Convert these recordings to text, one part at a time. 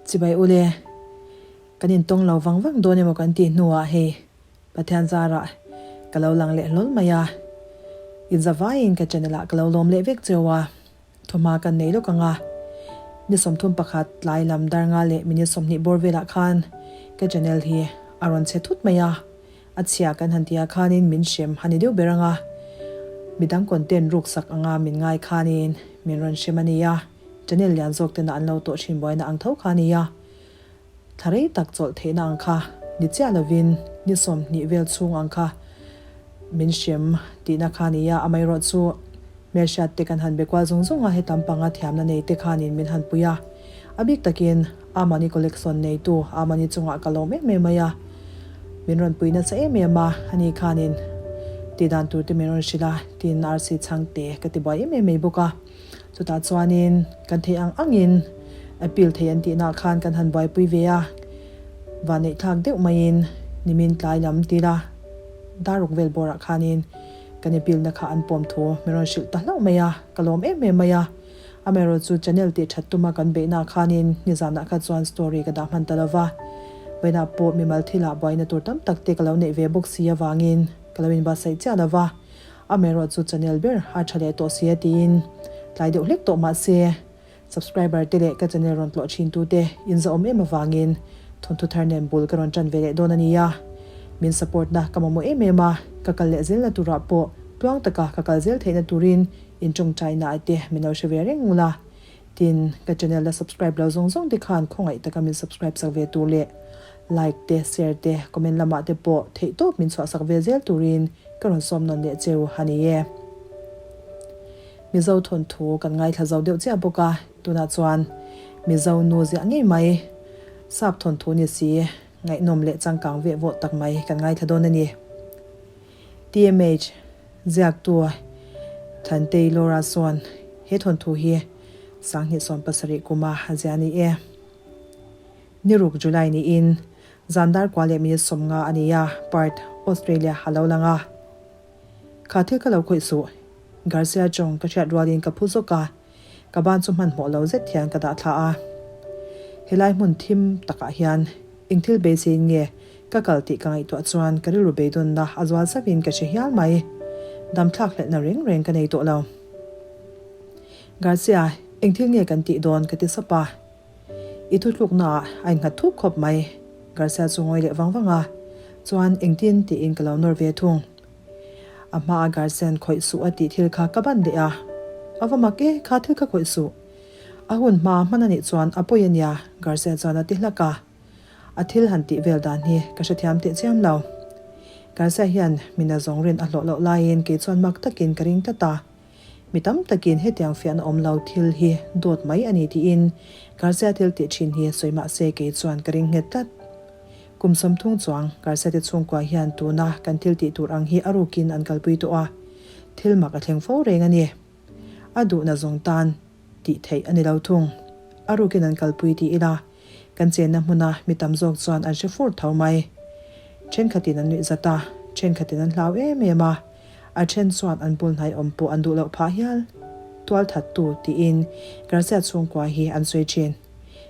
Chibai ule, kan intawng lo vang vang dawn emaw kan tih hnuah hei Pathian zarah ka lo lang leh hlawl mai a, inzavaiin ka channel ah ka lo lawm leh vek cheu a. Thawhma kan nei lawk ang a, ni 31 tlai lam dar nga leh minute 20 bawr velah khan ka channel hi a rawn chhe thut mai a, a chhia kan han tihah khanin min hrem a ni deuh ber ang a, midang content ruk sak anga min ngai khanin min rawn hrem a ni a, channel lian zawk tena an lo tawh thin buaina ang tho kha a ni a. Thla rei tak chawlh theihna ang kha ni chiah lovin ni 20 vel chhung ang kha min hrem tihna kha a ni a, amaherawhchu hmelhriat te kan han be kual zung zung a, hetam panga thiamna nei te khanin min han pui a, a bik takin Amani collection neitu Amani chungah ka lawm em em mai a, min rawn pui nasa em em a, ani khanin tihdan tur te min rawn hrilh a, tin RC chhangte ka ti buai em em mai bawk a. Chutah chuanin kan theih ang angin appeal thei an tihnaah khan kan han buaipui ve a, vanneih thlak deuh maiin nimin tlai lam tila daruk vel bawrah khanin kan appeal na kha an pawm thu min rawn hrilh ta hlauh mai a, ka lawm em em mai a. Amaherawhchu channel tih that tuma kan beihnaah khanin nizanah kha chuan story ka dah hman ta lo va, vawiinah pawh mimal thilah buaina tur tam tak te ka lo neih ve bawk si avangin ka lo inbuatsaih chiah lo va. Amaherawhchu channel ber a tha leh tawh sia tiin tlai deuh hlek tawh mahse subscriber te leh ka channel rawn tlawh thin tute in zahawm em avangin thawnthu thar nen bul ka rawn tan ve leh dawn a nia. Min support na ka mamawh em em a, ka kal leh zelna turah pawh tluang taka ka kal zel theihna turin in tawngtai na te min lo hre ve reng ngula. Tin, ka channel la subscribe lo zawng zawng te khan khawngaih taka min subscribe sak ve tur leh like te, share te, comment lamah te pawh theih tawp min chhuah sak ve zel turin ka rawn sawm nawn leh cheu a ni e. Mizo thawnthu kan ngaithla zo deuh chiah bawk a, tunah chuan Mizo nu ziah ngei mai, sap thawnthu ni si, ngaihnawm leh changkang veh vawh tak mai kan ngaithla dawn a ni. TMH, Ziaktu Thantei Laura chuan he thawnthu hi 2017 kuma a zia a ni e. Ni ruk July niin zan dar kua leh minute 50 a ni a, Perth, Australia a lo lang a. Kha thil ka lo khawih suh, Garcia chawng ka hriat rualin ka phu zawk a, ka ban chu hmanhmawh lo zet hian ka dah thla a. Helai hmun thim takah hian eng thil beiseiin nge Ka kal tih ka ngaihtuah chuan ka rilru beidawnna a zual zauhin ka hre hial mai. Damthlak hlelhna reng reng ka nei tawh lo. Garcia, eng thil nge kan tih dawn? ka ti sap a. I thuthluknaah a innghat thuk khawp mai. Garcia chu ngawi leh vang vang a, chuan engtin tiin ka lo nawr ve thung. A hmaa Garcia'n khawih suh a tih thil kha ka ban leh a. A va mak e, kha thil kha khawih suh. A hun hma hman a nih chuan a pawi a nia, Garcia chuan a ti hlak a. A thil han tih vel dan hi ka hrethiam teh chiam lo. Garcia hian mina zawng rin a hlawh loh laiin kei chuan mak takin ka ring tlat a. Mi tam takin hetiang fiahna awm lo thil hi dawt mai a ni tiin Garcia thil tih thin hi sawi mah se kei chuan ka ring nghet tlat. Kum 30 chuang Garcia te chhungkua hian tuna kan thil tih tur ang hi a rukin an kalpui tawh a, thil mak a thleng fo reng a ni. A duhna zawng tan tih theih a ni lo thung. A rukin an kalpui ti ila Kan chenna hmuna mi tam zawk chuan an hre fur tho mai. Thenkhatin an nuih zat a, thenkhatin an hlau em em a, a then chuan an bul hnai awm pawh an duh loh phah hial. Tualthattu tiin Garcia chhungkua hi an sawi thin.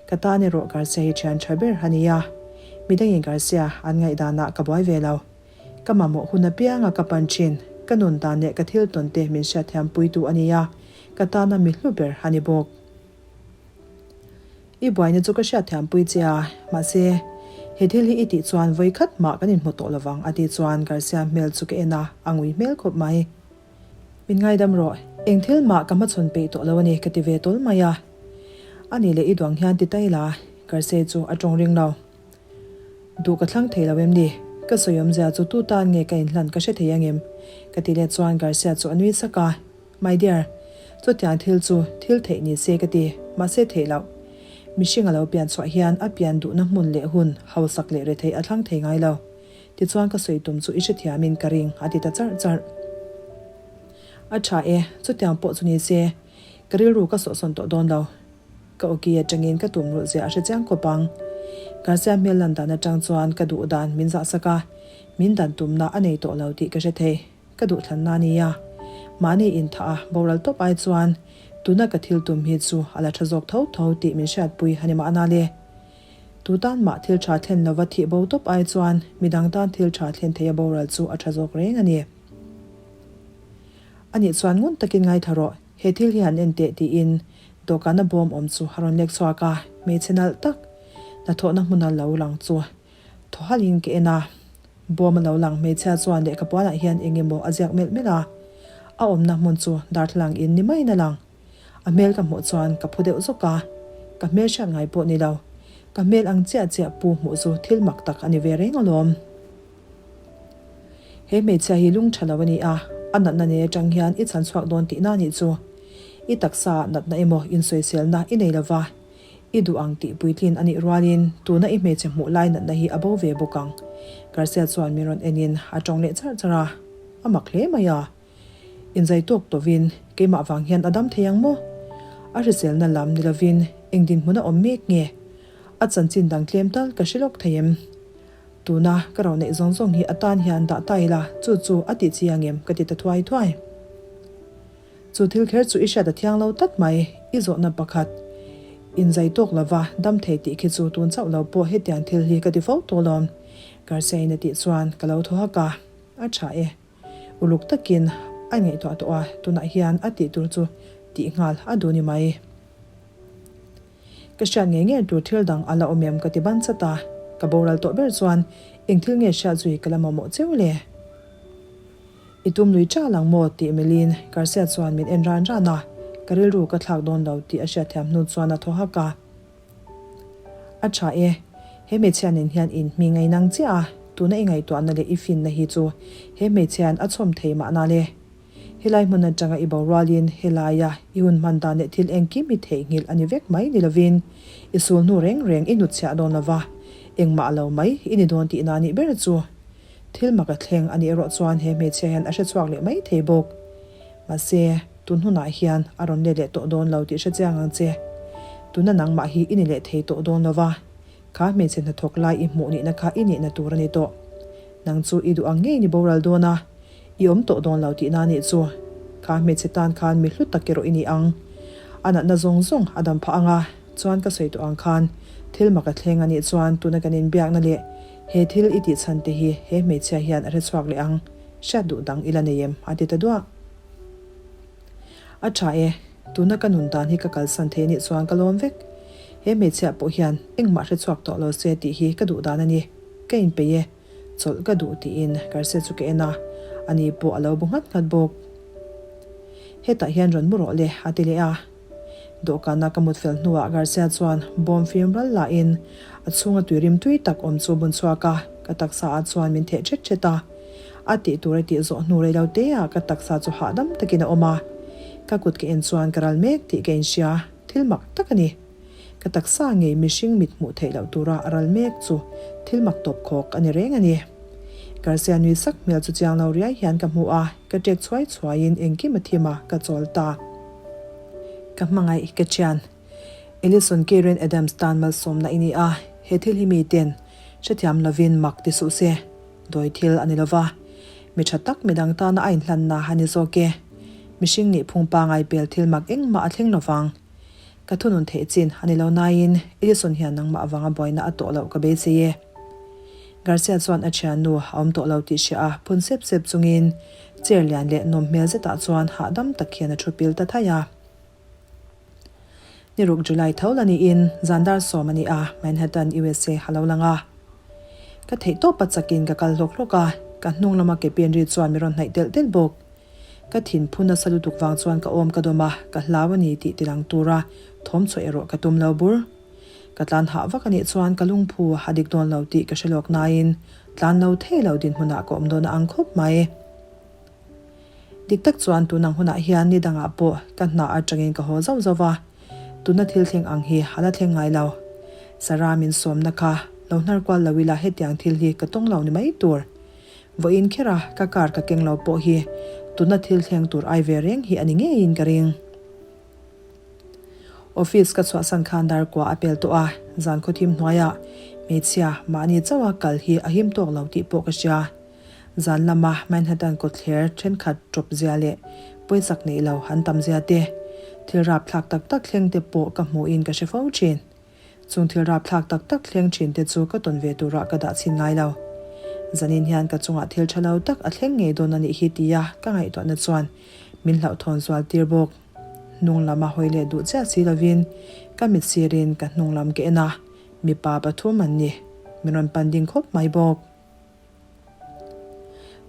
Ka tan erawh Garcia hi thian tha ber a ni a, midangin Garcia an ngaihdanah ka buai ve lo. Ka mamawh hun apianga ka pan thin, ka nun dan leh ka thil tawn te min hriatthiam puitu a ni a, ka tana mi hlu ber a ni bawk. I buaina chu ka hriatthiam pui che a, mahse, he thil hi i tih chuan vawi khat mah kan inhmu tawh lovang a tih chuan Garcia hmel chu ka en a, a ngui hmel khawp mai. Min ngaidam rawh, eng thil mah ka hmachhawn peih tawh lo a ni ka ti ve tawl mai a. A nih leh i duang hian ti tai la, Garcia chu a tawng ring lo. Duh ka thlang thei lo em ni? Ka sawi awmzia chu tu tan nge ka inhlan ka hre thei angem? Ka ti leh chuan Garcia chu a nui sak a. My dear, chutiang thil chu thil theih ni se ka ti, mahse theih loh. Mihring a lo pian chhuah hian a pian duhna hmun leh hun hausak leh retheih a thlang thei ngai lo. Tichuan ka sawi tum chu i hrethiamin ka ring, a ti ta charh charh. A tha e, chutiang pawh chu ni se, ka rilru ka sawhsawn tawh dawn lo. Ka awki atangin ka tum ruh ziah a hre chiang khawp ang. Garcia hmel lan dan atang chuan ka duh dan min zahsak a, min dan tumna a nei tawh lo tih ka hre thei. Ka duhthlanna a nia. Mahni inthah a boral tawp ai chuan tuna ka thil tum hi chu a la tha zawk tho tho tih min hriatpui a ni mahna le. Tu tan mah thil tha thlen lova thih bo tawp ai chuan midang tan thil tha thlen theia boral chu a tha zawk reng a ni. Anih chuan ngun takin ngaithla rawh, he thil hi han en teh tiin dawhkana bawm awm chu a rawn lek chhuak a, hmeichhe nalh tak hnathawhna hmuna lo lang chu thaw halhin ka en a. Bawm a lo lang hmeichhia chuan lehkha puanah hian eng emaw a ziak melh melh a, a awmna hmun chu darthlalang in ni maiin a lang. A hmel ka hmuh chuan ka phu deuh zawk a, ka hmel hriat ngai pawh ni lo. Ka hmel ang chiah chiah pu hmuh chu thil mak tak a ni ve reng alawm. He hmeichhia hi lung tha lo a ni a, a natna nei atang hian i chhan chhuak dawn tihna a nih chu. I taksa ah natna emaw insawiselna i nei lova, i duh ang tih puitlin a nih rualin tuna i hmeichhe hmuh lai natna hi a bo ve bawk ang. Garcia chuan min rawn enin a tawng leh charh charh a, a mak hle mai a. Inzai tawk tawhin keimah vang hian a dam thei ang maw? A hriselna lam ni lovin eng dinhmun a awm mek nge? A chanchin dang tlem tal ka hre lawk thei em? Tuna ka ro neih zawng zawng hi a tan hian dah ta ila, chu chu a tih chi ang em? ka ti ta thuai thuai. Chu thil kher chu i hriat a thiang lo tlat mai, i zawhna pakhat. Inzai tawk lova dam thei tih khi chu tun chauh lo pawh hetiang thil hi ka ti fo tawh lawm, Garcia-in a tih chuan ka lo thaw hak a, a tha e. Uluk takin a ngaihtuah tawh a, tunah hian a tih tur chu tih nghal a duh ni mai. Ka hriat ngei ngei tur thil dang a la awm em ka ti ban chat a, ka boral tawh ber chuan eng thil nge hriat zui ka la mamawh cheu le? I tum lui chal ang maw? tih melhin Garcia chuan min en ran ran a, ka rilru ka thlak dawn lo tih a hriatthiam hnu chuan a thaw hak a. A tha e, he hmeichhia nen hian in hming a inang chiah a, tuna i ngaihtuahna leh i finna hi chu he hmeichhiain a chhawm thei mahna le. Helai hmun atanga i borualin helaia i hun hman dan leh thil engkim i theihnghilh a ni vek mai ni lovin i sul hnu reng reng i hnutchhiah dawn lova, engmah lo mai i ni dawn tihna nih ber chu. Thil mak a thleng a nih erawh chuan he hmeichhia hian a hrechhuak leh mai thei bawk. Mahse, tun hunah hian a rawn let leh tawh dawn lo tih hrechiang ang che. Tuna nangmah hi i ni leh thei tawh dawn lova, Kha hmeichhe hnathawk lai i hmuh nihna kha i nihna tur a ni tawh. Nang chu i duh ang ngei ni boral dawn a, i awm tawh dawn lo tihna a nih chu. Kha hmeichhe tan khan mi hlu tak erawh i ni ang. A natna zawng zawng a dam phah ang a, chuan ka sawi tawh ang khan thil mak a thleng a nih chuan tuna kan inbiakna leh he thil i tih chhan te hi he hmeichhia hian a hrechhuak leh ang, hriat duh dang i la nei em? a ti ta duah. A tha e, tuna ka nun dan hi ka kalsan thei anih chuan ka lawm vek. He hmeichhia pawh hian engmah hre chhuak tawh lo se tih hi ka duh dan a ni. Ka inpeih e, chawlh ka duh tiin Garcia chu ka en a, ani pawh a lo bu nghat nghat bawk. Hetah hian rawn mu rawh le a ti leh a. Dawhkana ka mut fel hnuah Garcia chuan bawm fim ral lahin a chhunga tuirim tui tak awm chu bun chhuak a, ka taksa ah chuan min theh thet thet a. A tih tur a tih zawh hnu rei lo te ah ka taksa chu hahdam takin a awm a. Ka kut ka en chuan ka ral mek tih ka inhria, thil mak tak a ni. Ka taksa ngei mihring mit hmuh theih loh tura a ral mek chu thil mak tawp khawk a ni reng a ni. Garcia nui sak hmel chu chiang lo riai hian ka hmu a, ka ṭek chhuai chhuaiin engkim a thim a, ka chawl ta. Ka hmangaih ka thian. Ellison Karen Adams tan malsawmna i ni a, he thil hi miten hrethiam lovin mak ti suh se. Dawi thil a ni lova, mi tha tak midang tana a inhlanna a ni zawk e. Mihring nih phung pangai pel thil mak engmah a thleng lovang. Ka thunun theih chin a ni lo nain Ellison hian nangmah avanga buaina a tawh loh ka beisei e. Garcia chuan a thiannu a awm tawh lo tih hria a, phun sep sep chungin chair lian leh nawm hmel zetah chuan hahdam tak hian a thu pil ta thai a. Ni ruk July tho la niin zan dar sawm a ni a, Manhattan, USA a lo lang a. Ka theih tawp a chakin ka kal hlawk hlawk a, ka hnung lama ke pen ri chuan mi rawn hnaih telh telh bawk. Ka thin phu nasa lutuk vang chuan ka awm ka dawm a, ka hlau a ni tih tilang tura thawm chhuah erawh ka tum lo bur. Ka tlan hah vak a nih chuan ka lungphu a dik dawn lo tih ka hre lawk nain tlan lo thei lo dinhmunah ka awm dawn a ang khawp mai. Dik tak chuan tun ang hunah hian ni dangah pawh ka hna atangin ka haw zauh zauh va, tuna thil thleng ang hi a la thleng ngai lo. Sarah min sawmna kha lo hnar kual lo ila hetiang thil hi ka tawng lo ni mai tur. Vawiin khera ka car ka keng lo pawh hi tuna thil thleng tur ai ve reng hi a ni ngeiin ka ring. Office ka chhuahsan khan dar kua a pel tawh a, zan khawthim hnuaiah hmeichhia mahni chauha kal hi a him tawk lo tih pawh ka hria. Zan lama Manhattan kawtthler thenkhat tawp zia leh pawisak neih lo an tam zia te, thil rapthlak tak tak thleng te pawh ka hmuhin ka hre fo thin. Chung thil rapthlak tak tak thleng thin te chu ka tawn ve turah ka dah chhin ngai lo. Zanin hian ka chungah thil tha lo tak a thleng ngei dawn a nih hi tia ka ngaihtuahna chuan min hlauhthawn zual tir bawk. Hnung lam a hawi leh duh chiah si lovin ka mit sirin ka hnung lam ka en a, mipa pathum an ni. Min rawn pan ding khawp mai bawk.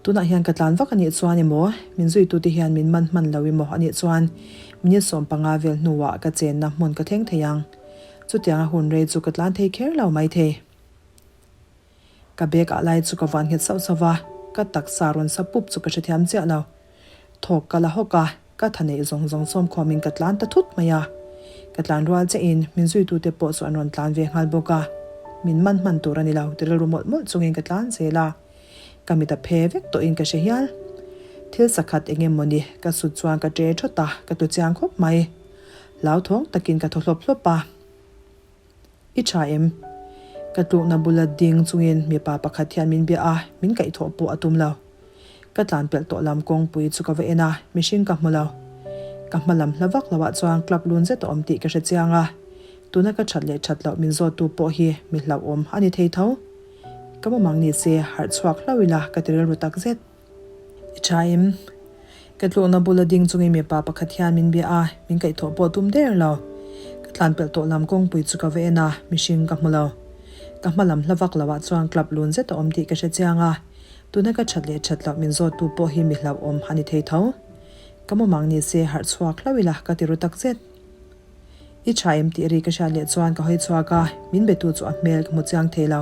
Tunah hian ka tlan vak a nih chuan emaw, min zuitute hian min man hman lo emaw a nih chuan minute 15 vel hnuah ka chenna hmun ka thleng thei ang. Chutianga hun rei chu ka tlan thei kher lo maithei. Ka bag ah lai chu ka van nghet sauh sauh va, ka taksa rawn sa pup chu ka hrethiam chiah lo. Thawk ka la hawk a, ka tha neih zawng zawng sawmkhawmin ka tlan ta thut mai a. Ka tlan rual chiahin min zuitute pawh chu an rawn tlan ve nghal bawk a. Min man hman tur a ni lo, ti rilru mawlh mawlh chungin ka tlan zel a. Ka mit a phe vek tawhin ka hre hial. Thil sakhat eng emaw ni ka sut chuan ka ṭe ṭhawt a, ka tlu chiang khawp mai. Hlauthawng takin ka thaw hlawp hlawp a. I tha em? Ka tlukna bula ding chungin mipa pakhat hian min bia a, min kaihthawh pawh a tum lo. Ka tlan pelh tawh lam kawngpui chu ka va en a, mihring ka hmu lo. Ka hma lam hla vak loah chuan club lun zet a awm tih ka hre chiang a, tuna ka that leh that loh min zawttu pawh hi mi hlauhawm a ni thei tho. Ka mumang ni se harh chhuak hlauh ila ka ti rilru tak zet. I tha em? Ka tlukna bula ding chungin mipa pakhat hian min bia a, min kaihthawh pawh tum der lo. Ka tlan pelh tawh lam kawngpui chu ka va en a, mihring ka hmu lo. Ka hma lam hla vak loah chuan club lun zet a awm tih ka hre chiang a, tuna ka that leh that loh min zawttu pawh hi mi hlauhawm a ni thei tho. Ka mumang ni se harh chhuak hlauh ila ka ti ru tak zet. I tha em tih ri ka hriat leh chuan ka hawi chhuak a, min betu chu a hmel ka hmu chiang thei lo.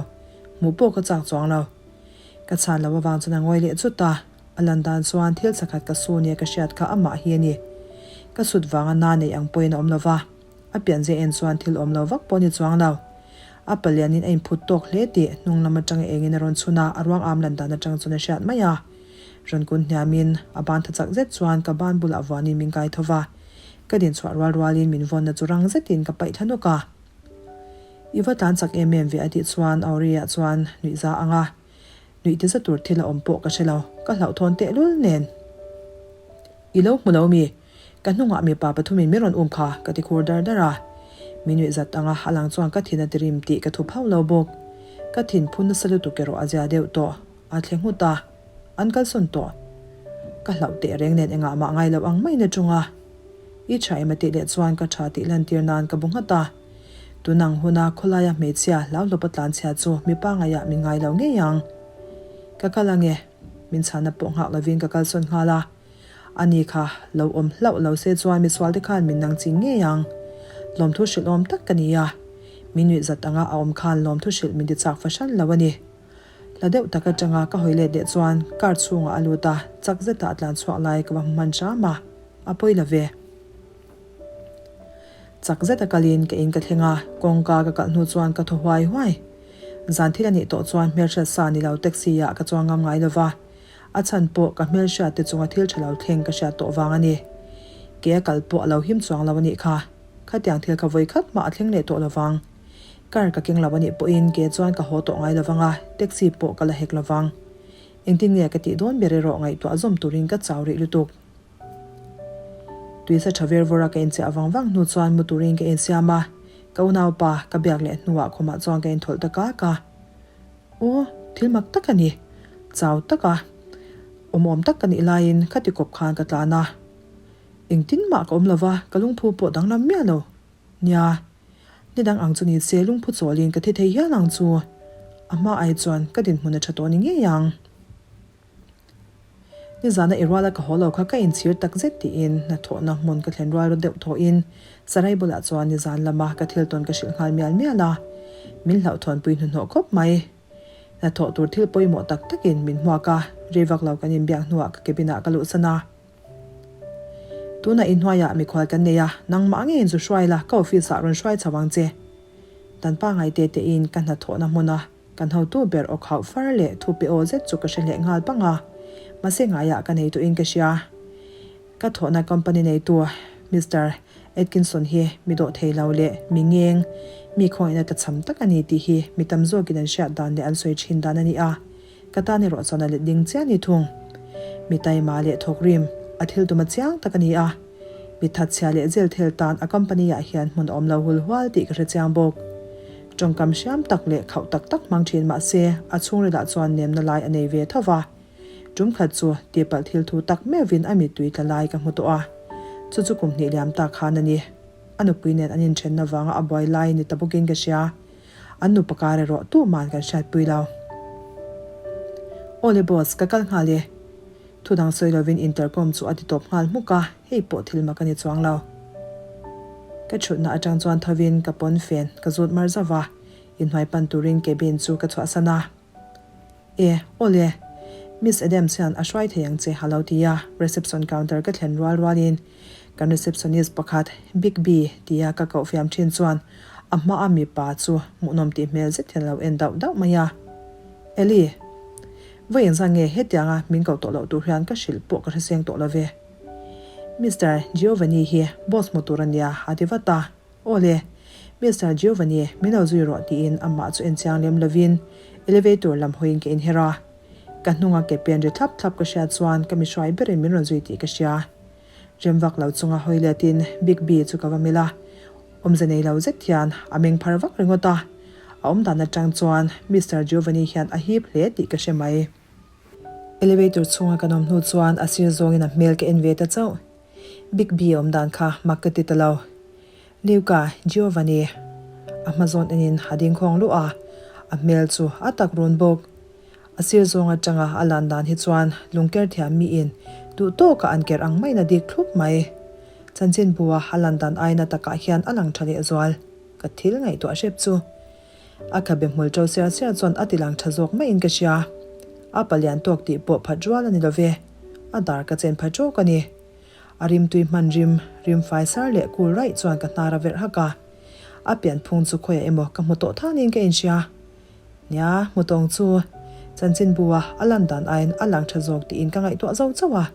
Hmuh pawh ka chak chuang lo. Ka chhan loh avang chuan a ngawi leh chut a, a lan dan chuan thil chakhat ka su nia ka hriat kha amah hi a ni. Ka sut vanga na neih ang pawhin a awm lo va, a pianzia en chuan thil awm lo vak pawh a ni chuang lo. A palianin a inphut tawk hle tih hnung lam atanga engin a rawn chhun a, a ruang am lan dan atang chuan a hriat mai a. Rawn kun hniamin a ban tha chak zet chuan ka ban bulah vuanin min kai tho va, ka din chhuah rual rualin min vawnna chu rang zetin ka paih thla nawk a. I va tlan chak em em ve a tih chuan Aurea chuan nuih za ang a, nuih ti za tur thil a awm pawh ka hre lo, ka hlauhthawn tehlul nen. I lo hmu lo mi? Ka hnungah mipa pathumin min rawn um kha ka ti khur dar dar a. Min nuih zat ang a, a lang chuan ka thin a ti rim tih ka thup hauh lo bawk. Ka thin phun nasa lutuk erawh a zia deuh tawh, a thle nghut a, an kalsawn tawh. Ka hlauh tehreng nen engah mah ngai lo ang maiin a ṭung a. I ṭha em a tih leh chuan ka ṭha tih lantir nan ka bu nghat a. Tunang huna khawlaia hmeichhia hlauhlawpa tlanchhia chu mipa ngaiah min ngai lo ngei ang. Ka kal ange, min chhana pawh nghak lovin ka kalsawn nghal a. Ani kha lo awm hlauh lo se chuan misualte khan min nang ching ngei ang. Lawmthu hrilh awm tak ka ni a. Min nuih zat anga a awm khan lawmthu hrilh min ti chak fahran lo a ni. Hla deuh tak atanga ka hawi let leh chuan car chhungah a lut a, chak zetah a tlan chhuak lai ka va hmu hman hram a, a pawi lo ve. Chak zet a kalin ka in ka thleng a, kawngka ka kalh hnu chuan ka thaw huai huai. Zan thil a nih tawh chuan hmelhriat sa ni lo taxi ah ka chuang ngam ngai lo va, a chhan pawh ka hmelhriat te chunga thil tha lo thleng ka hriat tawh vang a ni. Ke a kal pawh a lo him chuang lo a nih kha. Khatiang thil kha vawi khat mah a thleng leh tawh lo vang. Car ka keng lo a nih pawhin ke chuan ka haw tawh ngai lo vang a, taxi pawh ka la hek lo vang. Engtin nge ka tih dawn ber erawh ngaihtuah zawm turin ka chau rih lutuk. Tuisa tha ver vawra ka inchiah vang vang hnu chuan mu turin ka insiam a, ka unaupa ka biak leh hnuah khumah chuan ka inthawlh ta kak a. Aw, thil mak tak a ni. Chau taka awmawm tak ka nih laiin khati kawp khan ka tlan a. Engtin mah ka awm lova, ka lungphu pawh danglam miah lo. Nia, ni dang ang chu ni se lungphu chawlin ka thi thei hial ang chu. A hma ai chuan ka dinhmun a tha tawh ni ngei ang. Nizana i ruala ka haw lo kha ka inchhir tak zet tiin hnathawhna hmun ka thlen rual deuh thawhin Sarai bulah chuan nizan lama ka thil tawn ka hrilh nghal mial mial a, min hlauhthawnpui hnuhnawh khawp mai. Hnathawh tur thil pawimawh tak takin min hmuak a, rei vak lo kan inbiak hnuah ka cabin ah ka luhsan a. Tunah inhnuaiah mikhual kan nei a, nangmah ngeiin zu hruai la, ka office ah rawn hruai chho ang che. Dan pangai te tein ka hnathawhna hmuna Kan hotu ber aw khauh far leh thu pe aw zet chu ka hre hleh nghal pang a, mahse ngaiah ka nei tawhin ka hria. Ka thawhna company neitu Mister Atkinson hi mi dawh thei lo leh mi ngeng, mi khawngaihna tlachham tak a ni tih hi mi tam zawkin an hriat dan leh an sawi thin dan a ni a, ka tan erawh chuan a let ding chiah ni thung. Mi taima leh thawkrim, a thil tuma chiang tak a ni a. Mi thatchhia leh zel thel tan a company ah hian hmun a awm lo hul hual tih ka hre chiang bawk. Tawngkam hriam tak leh khauh tak tak hmang thin mah se, a chhungrilah chuan nemna lai a nei ve tho va. Tum khat chu tihpalh thil thu tak meuhvin a mittui tla lai ka hmu tawh a. Chu chu kum hnih liam tak khan a ni. A nupui nen an inthenna vanga a buai lai ni ta bawkin ka hria. An nupa kar erawh tuhman kan hriatpui lo. Awle boss, ka kal nghal e. Thu dang sawi lovin intercom chu a ti tawp nghal hmuk a, hei pawh thil mak a ni chuang lo. Ka thutna atang chuan thovin ka pawn fen ka zut mar zauh va, inhnuai pan turin cabin chu ka chhuahsan a. E, awle, Miss Adams hian a hruai thei ang che a lo ti a, reception counter ka thlen rual rualin kan receptionist pakhat Big B tia ka koh fiam thin chuan a hmaa mipa chu hmuhnawm tih hmel zet hian a lo en dauh dauh mai a. Ellie, Vawi engzah nge hetianga min koh tawh loh tur hian ka hrilh pawh ka hreseng tawh lo ve. Mister Giovanni hi boss hmu tur a nia a ti vat a. Aw le, Mister Giovanni min lo zui rawh tiin amah chu en chiang lem lovin elevator lam hawiin ka inher a. Ka hnunga ke pen ri thlap thlap ka hriat chuan ka mihruai berin min rawn zui tih ka hria. Rem vak lo chunga hawi letin Big B chu ka va melh a, awmze nei lo zet hian a meng phar vak ringawt a, a awm dan atang chuan Mister Giovanni hian a hip hle tih ka hre mai. Elevator chhunga kan awm hnu chuan a sir zawngin a hmel ka en ve ta chauh. Big B awm dan kha mak ka ti ta lo. Luca Giovanni a hma zawn enin a ding khawng luh a, a hmel chu a tak run bawk. A sir zawng atanga a lan dan hi chuan lungker thiam miin duh tawka an ker ang maiin a dik thlup mai. Chanchinbua a lan dan aina takah hian a lang tha lehzual. Ka thil ngaihtuah hrep chu. A khabe hmul to siar siar chuan a ti lang tha zawk maiin ka hria. A palian tawk tih pawh phat rual a ni lo ve. A dar ka chen pha tawk a ni. A rimtui hman rim, rim fai sar leh kul raih chuan ka hnar a verh hak a. A pianphung chu khawiah emaw ka hmu tawh thanin ka inhria. Nia, hmu tawng chu chanchinbu-a a lan dan aiin a lang tha zawk tiin ka ngaihtuah zo chauh a.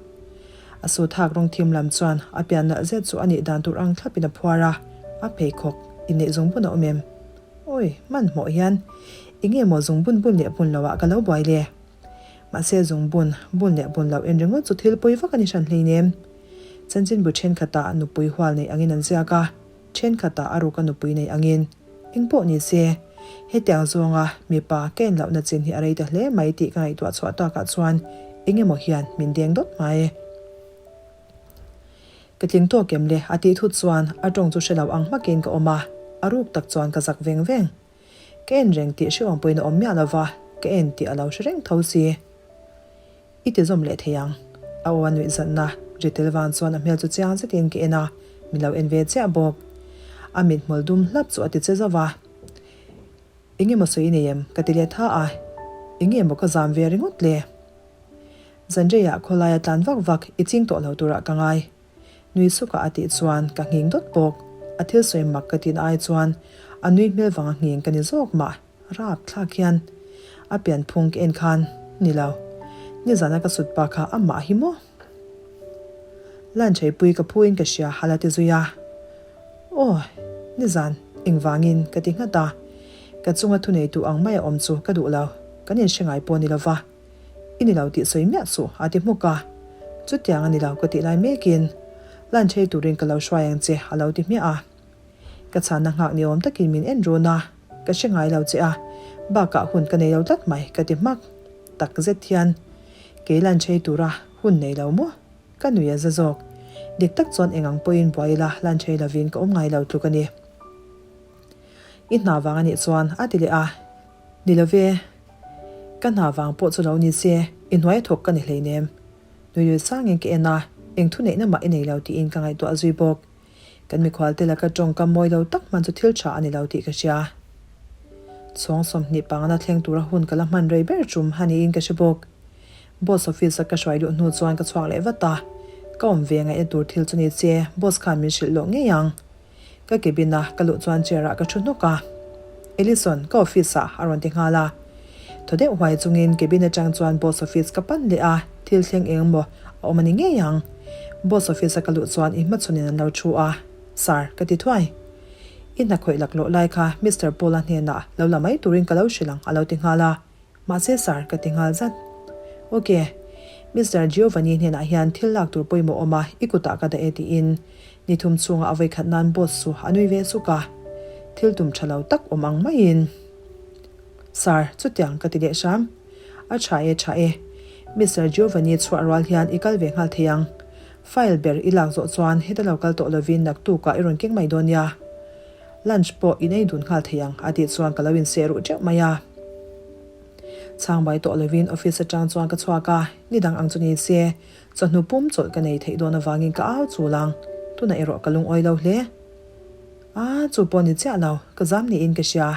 A su thak rawng thim lam chuan a pian nalh zet chu a nih dan tur ang thlapin a phuar a, a pheikhawk inneih zungbun a awm em? Awi, hmanhmawh hian eng nge maw zungbun bun leh bun loah ka lo buai le? Mahse zungbun bun leh bun loh en ringawt chu thil pawi vak a ni hran hleinem. Chanchinbu thenkhatah nupui hual neih angin an ziak a. Thenkhatah a ruk a nupui nei angin eng pawh ni se, hetiang zawnga mipa ka en lohna chin hi a rei ta hle mai tih ka ngaihtuah chhuah takah chuan eng emaw hian min deng dawt mai. Ka tling tawk em le a tih thut chuan a tawng chu hre lo ang hmakin ka awm a, a ruk tak chuan ka zak veng veng. Ka en reng tih hrehawm pawhin a awm miah lova, ka en tih a lo hre reng tho si. I ti zawm leh thei ang. A aw a nuih zanna ri tel vang chuan a hmel chu chiang zetin ka en a, min lo en ve chiah bawk. A mithmul dum hlap chu a ti che zauh a. Eng emaw sawi i nei em? ka ti leh tha a. Eng nge maw ka zam ve ringawt le? Zanreiah khawlaia tlan vak vak i ching tawh lo turah ka ngai. Nui suka a tih chuan ka nghing dawt bawk. A thil sawi mak ka tihna ai chuan a nui hmel vanga nghing ka ni zawk mah. Rap thlak hian a pian phung ka en khan ni lo. Nizana ka sut pa kha amah hi maw? Lanchheipui ka phu in ka hria a la ti zui a. Aw, nizan engvangin ka ti nghat a. Ka chunga thuneitu ang mai a awm chu ka duh lo. Kan inhre ngai pawh ni lo va. I ni lo tih sawi miah suh a ti hmuk a. Chutiang a ni lo ka tih lai mekin Lanchhei turin ka lo hruai ang che a lo ti hmiah a. Ka chhanna nghak ni awm takin min en run a, ka hre ngai lo che a, bakah hun ka nei lo tlat mai ka ti hmak. Tak zet hian kei lunch ei tura hun nei lo maw? Ka nui a za zawk. Dik tak chuan eng ang pawhin buai ila lunch ei lovin ka awm ngai lo tluk a ni. I hna vang a nih chuan a ti leh a, Ni lo ve, ka hna vang pawh chu lo ni se, i hnuai a thawk ka ni hleinem. Nui lui sangin ka en a, eng thuneihna mah i nei lo tiin ka ngaihtuah zui bawk. Kan mikhualte laka tawngkam mawi lo tak hman chu thil tha a ni lo tih ka hria. Chhawng 20 pangana thleng tura hun ka la hman rei ber tum a niin ka hre bawk. Boss office a ka hruai luh hnu chuan ka chhuak leh vat a, ka awm ve ngaihna tur thil chu ni che boss khan min hrilh lawh ngei ang. Ka cabin a ka luh chuan chair ah ka thu hnawk a. Ellison, ka office ah a rawn ti nghal a. Thaw deuh huai chungin cabin atang chuan boss office ka pan leh a, thil thleng eng maw a awm a ni ngei ang. Boss office a ka luh chuan i hmachhawn in an lo thu a, Sir, ka ti thuai. I hna khawih laklawh lai kha Mister Paul-a hnenah lo la mai turin ka lo hrilh ang a lo ti nghal a. Mahse sir, ka ti nghal zat. Ok. Mister Giovanni hnenah hian thil lak tur pawimawh awm a, i kutah ka dah e tiin ni thum chhunga a vawikhat nan boss chu a nui ve suk a. Thil tum tha lo tak awm ang maiin. Sir, chutiang ka ti leh hram. A tha e, tha e. Mister Giovanni chhuah rual hian i kal ve nghal thei ang. File ber i lak zawh chuan heta lo kal tawh lovin naktukah i rawn keng mai dawn nia. Lunch pawh in ei dun nghal thei ang a tih chuan ka lo inseh ruh teuh mai a. Chhang bai tawh lovin office atang chuan ka chhuak a, nidang ang chu ni se, chawhnu pum chawlh ka nei theih dawn avangin ka au chul ang. Tunah erawh ka lungawi lo hle. A, chu pawh ni chiah lo, ka zam niin ka hria.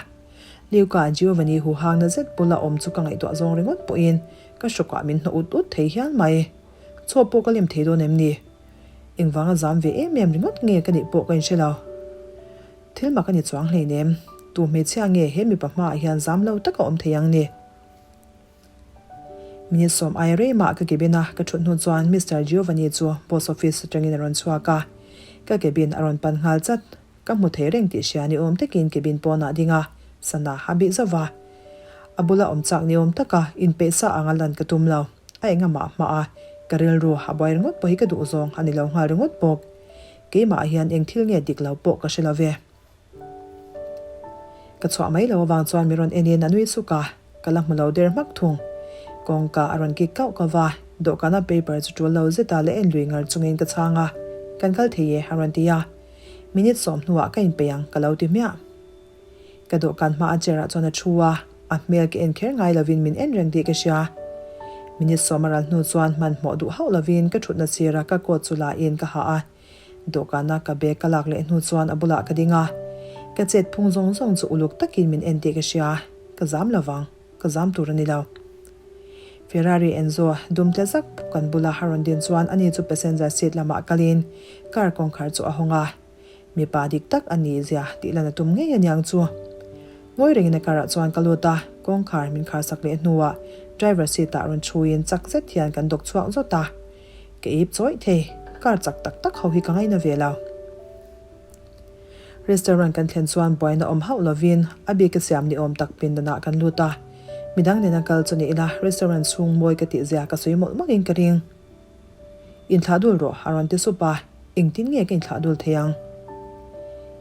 Luca Giovanni huhangna zet bula awm chu ka ngaihtuah zawng ringawt pawhin ka hrawkah min hnawh ut ut thei hial mai. Chaw pawh ka lem thei dawn em ni? Engvanga zam ve em em ringawt nge ka nih pawh ka inhre lo. Thil mak a ni chuang hleinem, tu hmeichhia nge he mipa hmaah hian zam lo taka awm thei ang ni? Minute sawm aia rei mah ka cabin a ka thut hnu chuan Mister Giovanni chu boss office atangin a rawn chhuak a, ka cabin a rawn pan nghal chat. Ka hmu thei reng tih hria ni awm takin cabin pawnah ding a, sana a bih zauh va. A bula awm chak ni awm taka inpeih sa anga lan ka tum lo. A engamah hma a, ka rilru a buai ringawt pawh hi ka duh zawng a ni lo nghal ringawt bawk. Keimah hian eng thil nge dik lo pawh ka hre lo ve. Ka chhuah mai lo avang chuan mi rawn enin a nui suk a, ka la hmu lo der hmak thung. Kawngka a rawn kik kauh kauh va, dawhkana paper chu tul lo zeta la en lui ngar chungin ka chhang a, Kan kal thei e a rawn ti a. Minute sawm hnuah ka inpeih ang ka lo ti hmiah. Ka dawhkan hma a chair ah chuan a thu a, a hmel ka en kher ngai lovin min en reng tih ka hria. Minute sawm a ral hnu chuan hmanhmawh duh hauh lovin ka thutna sira ka coat chu la in ka ha a, Dawhkana ka bag ka lak leh hnu chuan a bulah ka ding a, ka chet phung zawng zawng chu uluk takin min en tih ka hria, ka zam lo vang, ka zam tur a ni lo. Ferrari Enzo dum tle zak kan bula a rawn din chuan ani chu passenger seat lamah kalin car kawngkhar chu a hawng a, mipa dik tak a ni zia tih lan a tum ngei aniang chu. Ngawi rengin a car ah chuan ka lut a, kawngkhar min khar sak leh hnuah driver seat ah rawn thuin chak zet hian kan dawk chhuak zawt a. Ka ip chawih thei, car chak tak tak ho hi ka ngaina ve lo. Restaurant kan thlen chuan buaina awm hauh lovin a bik a siam ni awm tak pindanah kan lut a. Midang nena kal chu ni ila restaurant chhung mawi ka tih zia ka sawi mawlh mawlhin ka ring. Inthlah dul rawh a rawn ti sup a, engtin nge ka inthlah dul thei ang?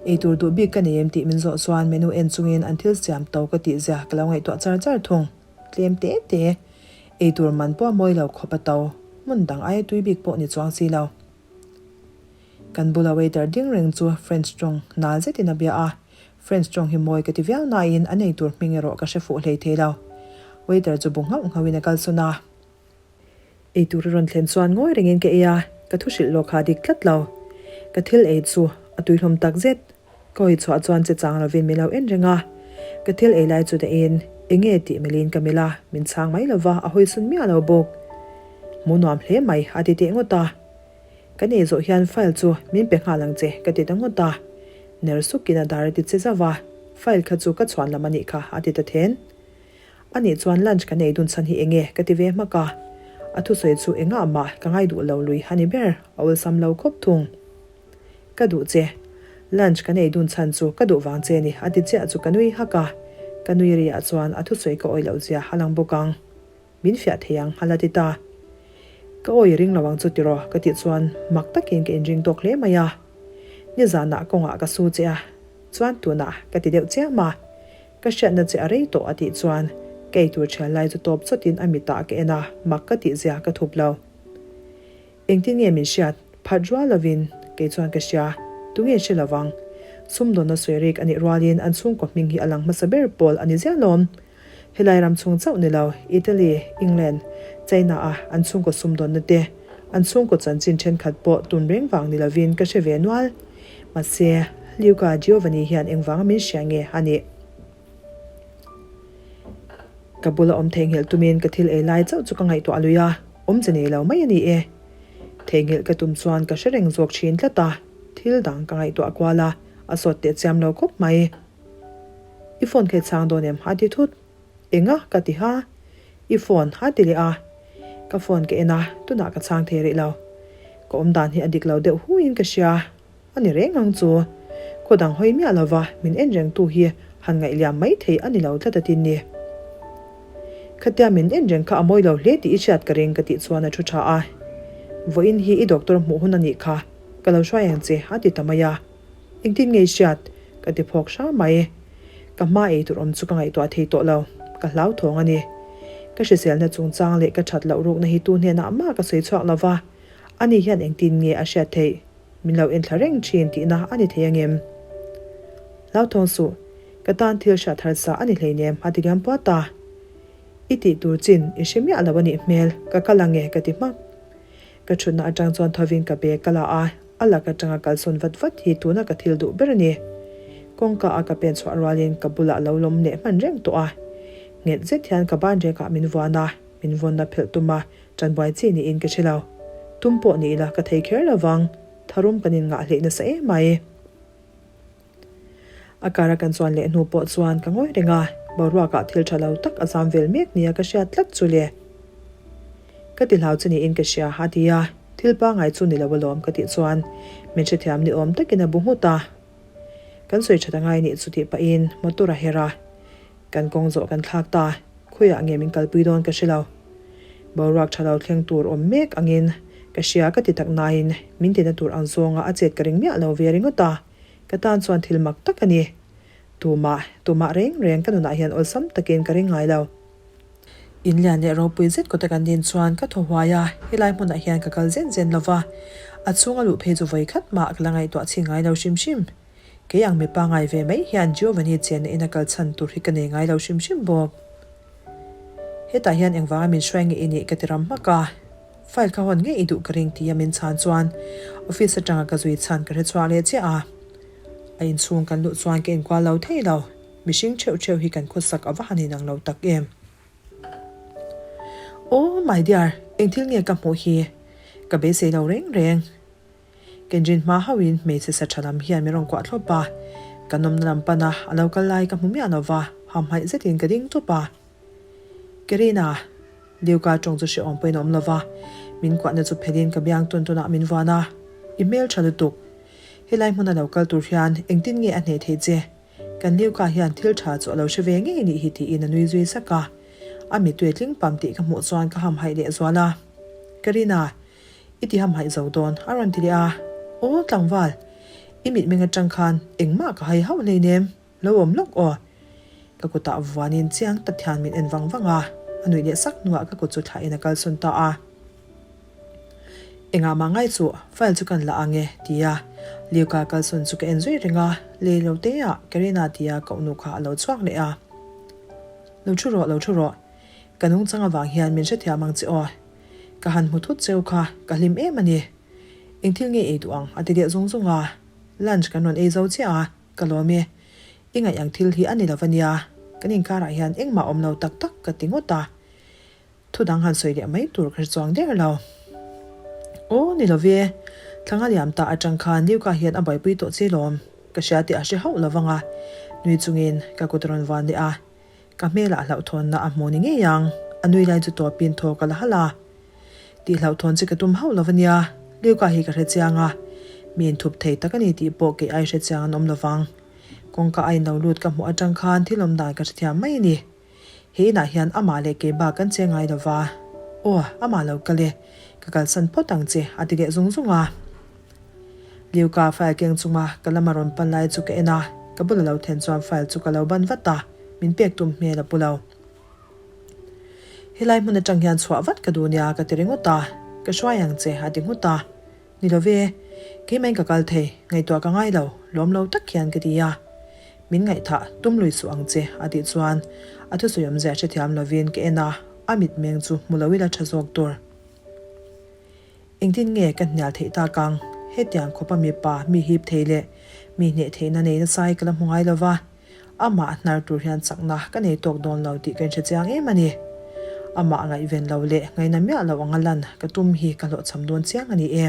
Eitur duh bik ka nei em tih min zawh chuan menu en chungin an thil siam to ka tih zia ka lo ngaihtuah char char thung. Tlem te te, eitur man pawh a mawi lo khawp a to, hmun dang aia tui bik pawh ni chuang si lo. Kan bula waiter ding reng chu French tawng nal zetin a bia a, French tawng hi mawi ka ti viau nain an eitur hming erawh ka hre fuh hlei thei lo. Waiter chu bu nghauh nghauhin a kalsawn a. Eitur a rawn thlen chuan ngawi rengin ka ei a, ka thu hrilh lawk kha dik tlat lo. Ka thil ei chu a tui hlawm tak zet. Ka hawi chhuah chuan che chang lovin min lo en reng a. Ka thil ei lai chu dahin enge tih melhin ka melh a, min chhang mai lova a hawi sun miah lo bawk. Hmu nuam hle mai a ti teh ngawt a. Kan ei zawh hian file chu min pe nghal ang che ka ti ta ngawt a. Ner sukin a dar a ti che zauh a, file kha chu ka chhuan lam a nih kha a ti ta then. A nih chuan lunch kan ei dun chhan hi enge ka ti ve hmak a, a thusawi chu engah mah ka ngai duh lo lui a ni ber, a awlsam lo khawp thung. Ka duh che. Lunch kan ei dun chhan chu ka duh vang che ni a ti chiah chu ka nui hak a, ka nui riah chuan a thusawi ka awih loh zia a lang bawk ang. Min fiah thei ang a la ti ta. Ka awi ring lo ang chu tiraw ka tih chuan mak takin ka inring tawk hle mai a. Nizanah kawngah ka su che a, chuan tunah ka ti deuh chiam a. Ka hriatna che a rei tawh a tih chuan ka eitur thial lai chu tawp chawtin a mitah ka en a, mak ka tih zia ka thup lo. Engtin nge min hriat? Phat rual lovin kei chuan ka hria. Tunge hre lovang? Sumdawnna sawi rik a nih rualin an chhungkaw hming hi a lang hmasa ber pawl a ni ziah lawm. Helai ram chhung chauh ni lo, Italy, England, China a an chhungkaw sumdawnna te, an chhungkaw chanchin thenkhat pawh tun reng vang ni lovin ka hre ve nual. Mahse, Luca Giovanni hian engvanga min hria nge a nih? Ka bula awm theihnghilh tumin ka thil ei lai chauh chu ka ngaihtuah lui a, awmze nei lo mai a ni e. Theihnghilh ka tum chuan ka hre reng zawk thin tlat a, thil dang ka ngaihtuah kual a, a sawt teh chiam lo khawp mai. I phone kha i chhang dawn em? a ti thut. Enga? ka ti ha. I phone a ti leh a. Ka phone ka en a, tunah ka chhang thei rih lo. Ka awm dan hi a dik lo deuh huiin ka hria. A ni reng ang chu. Khaw dang hawi miah lova min en rengtu hi han ngaih liam mai thei a ni lo tlat a tin ni. Khatia min en reng kha a mawi lo hle tih i hriat ka ring ka tih chuan a thu tha a. Vawiin hi i doctor hmuh hun a nih kha, ka lo hruai ang che a ti ta mai a. Engtin nge i hriat? Ka ti phawk hram mai. Ka hma ei tur awm chu ka ngaihtuah thei tawh lo, ka hlauthawng a ni. Ka hriselna chungchang leh ka that loh rukna hi tu hnenah mah ka sawi chhuak lo va, ani hian engtin nge a hriat theih? Min lo enthla reng thin tihna a ni thei angem? Hlauthawng suh, ka tan thil hriat harsa a ni hleinem a ti liam puat a. I tih tur chin i hre miah lo a nih hmel, ka kal ang e ka ti hmak. Ka thutna atang chuan thovin ka bag ka la a, a lak atanga kalsawn vat vat hi tuna ka thil duh ber a ni. Kawngka a ka pen chhuah rualin ka bulah lo lawm leh hman reng tawh a. Nghet zet hian ka ban rekah min vuan a, min vawnna phelh tum a, tanbuai chi niin ka hre lo. Tum pawh ni ila ka thei kher lo vang, tharum kan inngah hleih nasa em mai. A kara kan chuan leh hnu pawh chuan ka ngawi reng a, boruakah thil tha lo tak a zam vel mek nia ka hriat tlat chu le. Ka ti hlau che niin ka hria a ti a, thil pangai chu ni lo alawm ka tih chuan min hrethiam ni awm takin a bu nghut a. Kan sawi that angai nih chu tih pahin motor a her a, kan kawng zawh kan thlak ta, khawiah nge min kalpui dawn ka hre lo. Boruak tha lo thleng tur awm mek angin ka hria ka ti tak nain min tina tur ang zawnga a chet ka ring miah lo ve ringawt a. Ka tan chuan thil mak tak a ni. Tumah, tumah reng reng ka nunah hian awlsam takin ka ring ngai lo. In lian leh ropui zet kawta kan din chuan ka thaw huai a, helai hmunah hian ka kal zen zen lo va, a chhunga luh phei chu vawi khat mah ka la ngaihtuah chhin ngai lo hrim hrim. Kei ang mipa ngai ve mai hian Giovanni chenna ina kal chhan tur hi ka nei ngai lo hrim hrim bawk. Hetah hian engvanga min hruai nge i nih ka ti ram hmak a. File kha hawn ngei i duh ka ring tia min chhan chuan office atanga ka zui chhan ka hre chhuak leh chiah a. A inchhung kan luh chuan ka inkual lo thei lo. Mihring theuh theuh hi kan khawsak a va han inang lo tak em. Oh my dear, eng thil nge ka hmuh hi? Ka beisei lo reng reng. Kenjin hma hauhin hmeichhe sa tha lam hian min rawn kuah thlawp a. Ka nawmna lam pana a lo kal lai ka hmu miah lo va, hamhaih zetin ka ding tawp a. Kerina. Liuka tawng chu hrehawm pawhin a awm lo va, min kuahna chu phelhin ka biang tawn tawnah min vuan a, I hmel tha lutuk. Helai hmuna lo kal tur hian engtin nge a hneh theih che? Kan Liuka hian thil tha chu a lo hre ve ngei nih hi tiin a nui zui sak a. A mittui tling pam tih ka hmuh chuan ka hamhaih leh zual a. Karina, i ti hamhaih zo dawn a rawn ti leh a. Aw tlangval, i mitmeng atang khan engmah ka hai hauh hleinem. Lo awm lawk aw. Ka kutah vuanin chiang tak hian min en vang vang a, a nuih leh sak hnuah ka kut chu thlahin a kalsawn ta a. Engah mah ngai chu, file chu kan la ang e, ti a Liuka kalsawn chu ka en zui reng a, lei lo te ah Karina tia koh nu kha a lo chhuak leh a. Lo thu rawh, lo thu rawh. Ka nungchang avang hian min hrethiam ang che aw. Ka han hmu thut cheu kha, ka hlim em a ni. Eng thil nge ei duh ang? a ti leh zung zung a. Lunch kan rawn ei zo chiah a. Ka lawm e. I ngaih ang thil hi a ni lo va nia, kan inkarah hian engmah awm lo tak tak ka ti ngawt a. Thu dang han sawi leh mai tur ka hre chuang der lo. Aw, ni lo ve. Thlanga liam ta atang khan Liuka hian a buaipui tawh che lawm. Ka hria tih a hre hauh lo vang a. Nui chungin ka kut a rawn vuan leh a. Ka hmelah hlauhthawnna a hmu ni ngei ang. A nui lai chu tawpin thaw ka la halh a. Tih hlauhthawn che ka tum hauh lo ania, Luka hi ka hre chiang a, mi inthup thei tak a ni tih pawh kei ai hre chiang an awm lo vang. Kawngka a inlo lut ka hmuh atang khan thil awm dan ka hrethiam mai a ni. He inah hian amah leh kei bak kan che ngai lo va. Aw, amah lo kal e, ka kalsan phawt ang che a ti leh zung zung a. Luka file keng chunga ka lama rawn pan lai chu ka en a, ka bula lo then chuan file chu ka lo ban vat a, min pek tum hmel a pu lo. Helai hmun atang hian chhuah vat ka duh nia ka ti ringawt a, ka hruai ang che a ti nghut a. Ni lo ve, keimah in ka kal thei, ngaihtuah ka ngai lo, lawm lo tak hian ka ti a. Min ngaihthah, tum lui suh ang che a tih chuan a thusawi awmzia hrethiam lovin ka en a, a mitmeng chu hmu lo ila tha zawk tur. Engtin nge ka hnial theih tak ang? Hetiang khawpa mipa mi hip thei leh mi hneh theihna nei nasa hi ka la hmu ngai lo va, amah hnar tur hian chakna ka nei tawk dawn lo tih ka inhre chiang em a ni. Amah ngaihven lo leh ngaihna miah lo anga lan ka tum hi ka hlawhchham dawn chiang a ni e.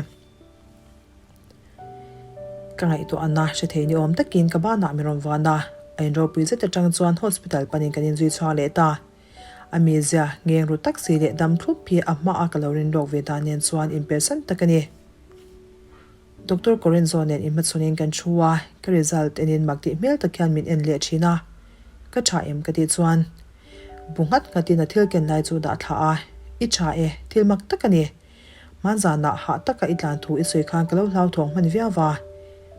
Ka ngaihtuahna hre thei ni awm takin ka banah min rawn vuan a, a inropui zet atang chuan hospital panin kan inzui chhuak leh ta. A mizia ngeng ru tak si leh dam thlup hi a hma a ka lo rin lawk ve dan nen chuan inpersan tak a ni. Doctor Corenzo nen inhmachhunin kan thu a, ka result enin mak tih hmel tak hian min en leh thin a. Ka tha em ka tih chuan bu nghat nghatin a thil ken lai chu dah thla a, I tha e, thil mak tak a ni. Hmanzanah hah taka i tlan thu i sawi khan ka lo hlauthawng hman viau va.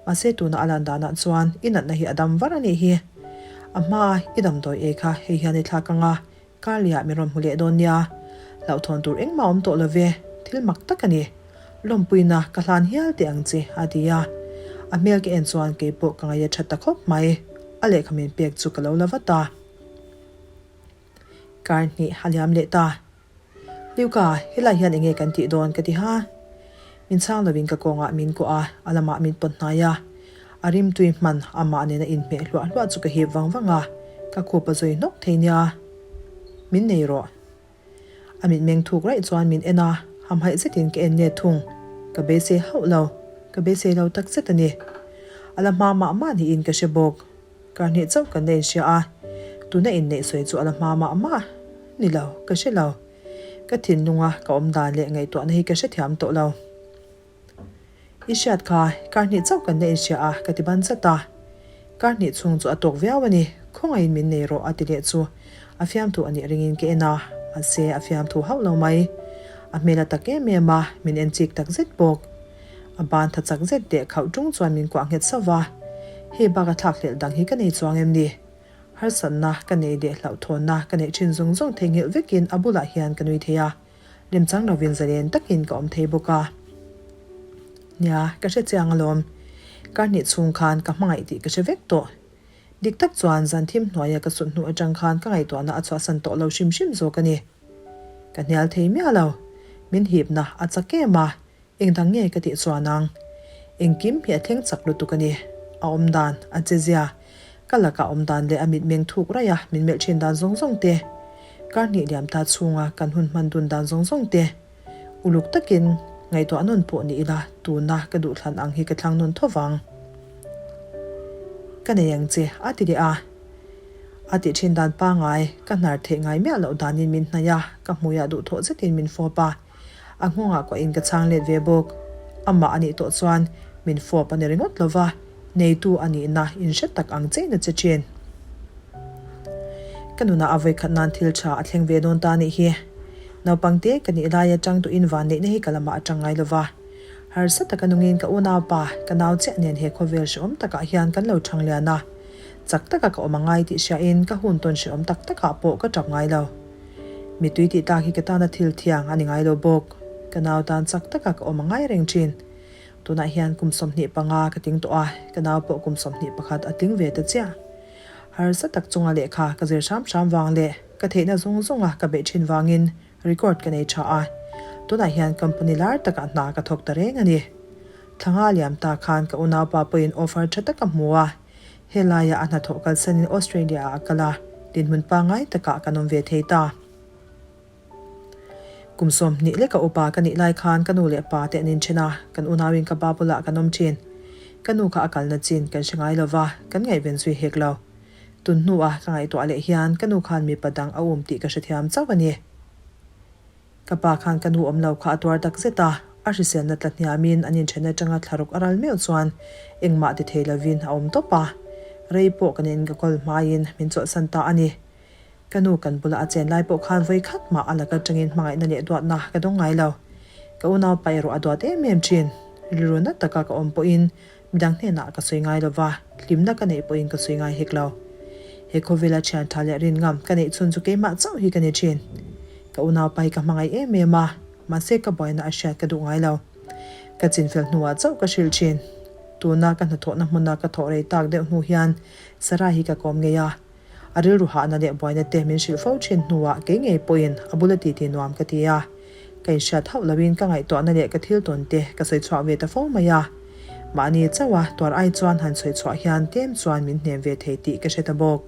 Mahse tuna a lan danah chuan i natna hi a dam var a nih hi. A hmaa i damdawi ei kha hei hian i thlak ang a, Karliah min rawn hmu leh dawn nia. Hlauhthawn tur engmah awm tawh lo ve, thil mak tak a ni. Lawmpuina ka hlan hial teh ang che, a ti a. A hmel ka en chuan kei pawh ka ngaih a that ta khawp mai. A lehkha min pek chu ka lo la vat a. Kar hnih a liam leh ta. Liuka, helai hian enge kan tih dawn ka ti ha. Min chhang lovin ka kawngah min kuah a, a lamah min pawt hnai a. A rimtui hman amah nena inhmeh hluah hluah chu ka hip vang vang a, ka khup a zui hnawk thei nia. Min nei rawh. A mitmeng thuk raih chuan min en a, hamhaih zetin ka en let thung. Ka beisei hauh lo, ka beisei lo tak zet a ni. A la hma mah mah niin ka hre bawk. Karhnih chauh kan la inhria a, tuna inneih sawi chu a la hma mah mah ni lo, ka hre lo. Ka thinlunga ka awm dan leh ngaihtuahna hi ka hrethiam tawh lo. I hriat kha, karhnih chauh kan la inhria a, ka ti ban zat a. Karhnih chhung chu a tawk viau a ni, khawngaihin min nei rawh a ti leh chu a fiamthu a nih ringin ka en a, mahse a fiamthu hauh lo mai. A hmel a tak em em a, min en chik tak zet bawk. A ban tha chak zet teh khauh tung chuan min kuah nghet sauh va, Hei bak a thlak hlelh dang hi ka nei chuang em ni? Harsatna ka nei leh hlauhthawnna ka neih thin zawng zawng theihnghilh vekin a bulah hian ka nui thei a, lemchang lovin zalen takin ka awm thei bawk a. Nia, ka hre chiang alawm. Kar hnih chhung khan ka hmangaih tih ka hre vek tawh. Dik tak chuan zan thim hnuaia ka sut hnu atang khan ka ngaihtuahna a chhuahsan tawh lo hrim hrim zawk a ni. Ka hnial thei miah lo. Min hipna a chak em a, Engdang nge ka tih chuan ang? Engkim hi a thleng chak lutuk a ni. A awm dan, a che zia, ka laka awm dan leh a mitmeng thuk raih a min melh thin dan zawng zawng te, kar hnih liam ta chhunga kan hun hman dun dan zawng zawng te, uluk takin ngaihtuah nawn pawh ni ila tuna ka duhthlan ang hi ka thlang nawn tho vang. Ka nei ang che, a ti leh a. A tih thin dan pangai, ka hnar theih ngai miah loh danin min hnaih a, ka hmuiah duhthawh zetin min fawp a. A nghawngah kuahin ka chhang let ve bawk. Amah a nih tawh chuan min fawp a ni ringawt lo va, neitu a nihna inhre tak ang chein a che thin. Ka nunah a vawikhat nan thil tha a thleng ve dawn ta nih hi. Naupang te ka nih laia tang tuhin vanneihna hi ka lamah a tang ngai lo va. Harsa taka nungin ka unaupa, ka nau chiah nen he khawvel hrehawm takah hian kan lo thang lian a. Chak taka ka awm a ngai tih hriain ka hun tawn hrehawm tak takah pawh ka tap ngai lo. Mitui tih tak hi ka tana thil thiang a ni ngai lo bawk. Ka nau tan chak taka ka awm a ngai reng thin. Tunah hian kum 25 ka tling tawh a, ka nau pawh kum 21 a tling ve ta chiah. Harsa tak chunga lehkha ka zir hram hram vang leh ka theihna zawng zawnga ka beih thin vangin record ka nei tha a. Tunah hian company lar takah hna ka thawk ta reng a ni. Thla nga liam ta khan ka unaupa pawhin offer tha tak a hmu a. Helaia a hnathawh kalsanin Australia-ah a kal a, dinhmun pangngai takah kan awm ve thei ta. Kum 20 leka upa ka nih lai khan ka nu leh pa te an inthen a, kan unauin ka pa bulah kan awm thin. Ka nu kha a kalna chin kan hre ngai lo va, kan ngaihven zui hek lo. Tun hnua ka ngaihtuah leh hian ka nu khan mipa dang a um tih ka hrethiam chauh a ni. Ka pa khan ka nu awm lo kha a tuar tak zet a, a hriselna tla hniamin an inthen atanga thlaruk a ral meuh chuan engmah ti thei lovin a awm tawp a. Rei pawh kan in ka kawl hmaiin min chawlhsan ta a ni. Ka nu kan bula a chen lai pawh khan vawi khat mah a laka tangin hmangaihna leh duatna ka dawng ngai lo. Ka unaupa erawh a duat em em thin. Rilru na taka ka awm pawhin Midang hnenah ka sawi ngai lova, hlimna ka neih pawhin ka sawi ngai hek lo. He khawvela thian tha leh rin ngam ka neih chhun chu keimah chauh hi ka ni thin. Ka unaupa hi ka hmangaih em em a, mahse ka buaina a hriat ka duh ngai lo. Ka chinfel hnuah chauh ka hrilh thin. Tuna ka hnathawhna hmuna ka thawh rei tak deuh hnu hian Sarah hi ka kawm ngei a. A rilru hahna leh buaina te min hrilh fo thin hnuah kei ngei pawhin a bula titi nuam ka ti a. Ka inhriat hauh loin ka ngaihtuahna leh ka thil tawn te ka sawi chhuah ve ta fo mai a. Mahni chauha tuar ai chuan han sawi chhuah hian tlem chuan min hnem ve thei tih ka hre ta bawk.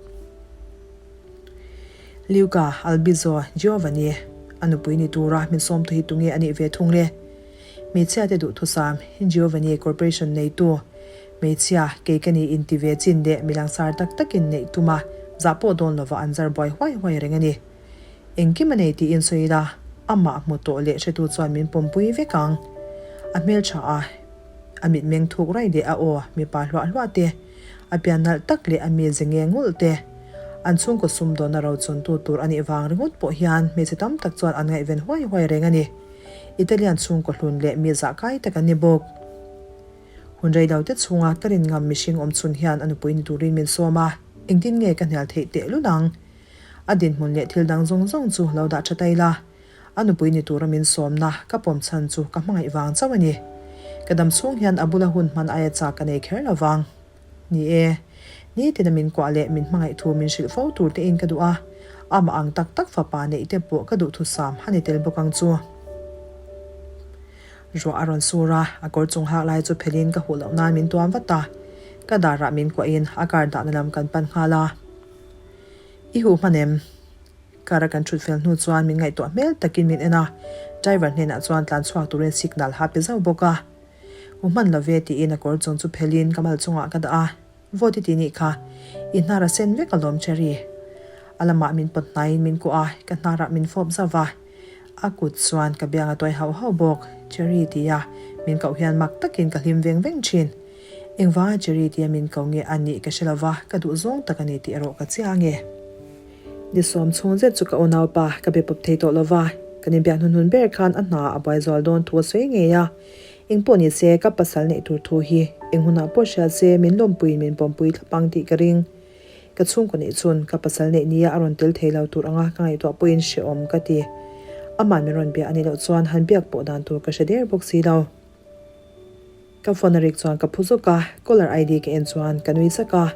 Luca Albizo Giovanni, a nupui ni tura min sawmtu hi tunge a nih ve thung le? Hmeichhia te duhthusam Giovanni Corporation neitu hmeichhia kei ka ni inti ve chin leh mi langsar tak takin neih tuma zah pawh dawn lova an zar buai huai huai reng a ni. Engkim a nei tiin sawi ila, amah hmu tawh leh hretu chuan min pawmpui vek ang. A hmeltha a, a mitmeng thuk raih leh a aw mipa hluah hluah te, a pian nalh tak leh a mi ze nge ngulh te, an chhungkaw sumdawnna rochuntu tur a nih vang ringawt pawh hian hmeichhe tam tak chuan an ngaihven huai huai reng a ni. Italian chhungkaw hlun leh mi zah kai tak an ni bawk. Hun rei lo te chhunga ka rin ngam mihring awm chhun hian a nupui ni turin min sawm a, engtin nge ka hnial theih tehlul ang? A dinhmun leh thil dang zawng zawng chu lo dah tha ta ila, a nupui ni tura min sawmna ka pawm chhan chu ka hmangaih vang chauh a ni. Ka dam chhung hian a bula hun hman aia chak ka nei kher lo vang. Ni e, nitina min kuah leh min hmangaih thu min hrilh fo tur tein ka duh a, amah ang tak tak fapa neih te pawh ka duhthusam a ni tel bawk ang chu. Ruah a rawn sur a, a kawr chung hak lai chu phelhin ka huh loh nan min tuam vat a, ka darah min kuahin a car dahna lam kan pan nghal a. I huh hman em? Car a kan thut fel hnu chuan min ngaihtuah hmel takin min en a, driver hnenah chuan tlan chhuak turin signal ha pe zauh bawk a. Huh hman lo ve tiin a kawr chung chu phelhin ka mal chungah ka dah a, Vote i ti nih kha, i hnar a sen vek alawm Cherry. A lamah min pawt hnaiin min kuah a, ka hnarah min fawp zauh va. A kut chuan ka biang a tuai hauh hauh bawk, Cherry tia min koh hian mak takin ka hlim veng veng thin. Engvanga Cherry tia min ko nge a nih ka hre lo va, ka duh zawng tak a ni tih erawh ka chiang e. Ni sawm chhung zet chu ka unaupa ka be pawp thei tawh lo va, kan inbiak hnuhnun ber khan a hna a buai zual dawn thu a sawi ngei a. Eng pawh ni se ka pasal neih tur thu hi eng hunah pawh hria se min lawmpuiin min pawmpui thlap ang tih ka ring. Ka chhungkaw nih chhun ka pasal neih nia a rawn tel thei lo tur anga ka ngaihtuah pawhin hrehawm ka ti. Amah min rawn biah a nih loh chuan han biak pawh dan tur ka hre der bawk si lo. Ka phone a rik chuan ka phu zuk a, caller ID ka en chuan ka nui sak a.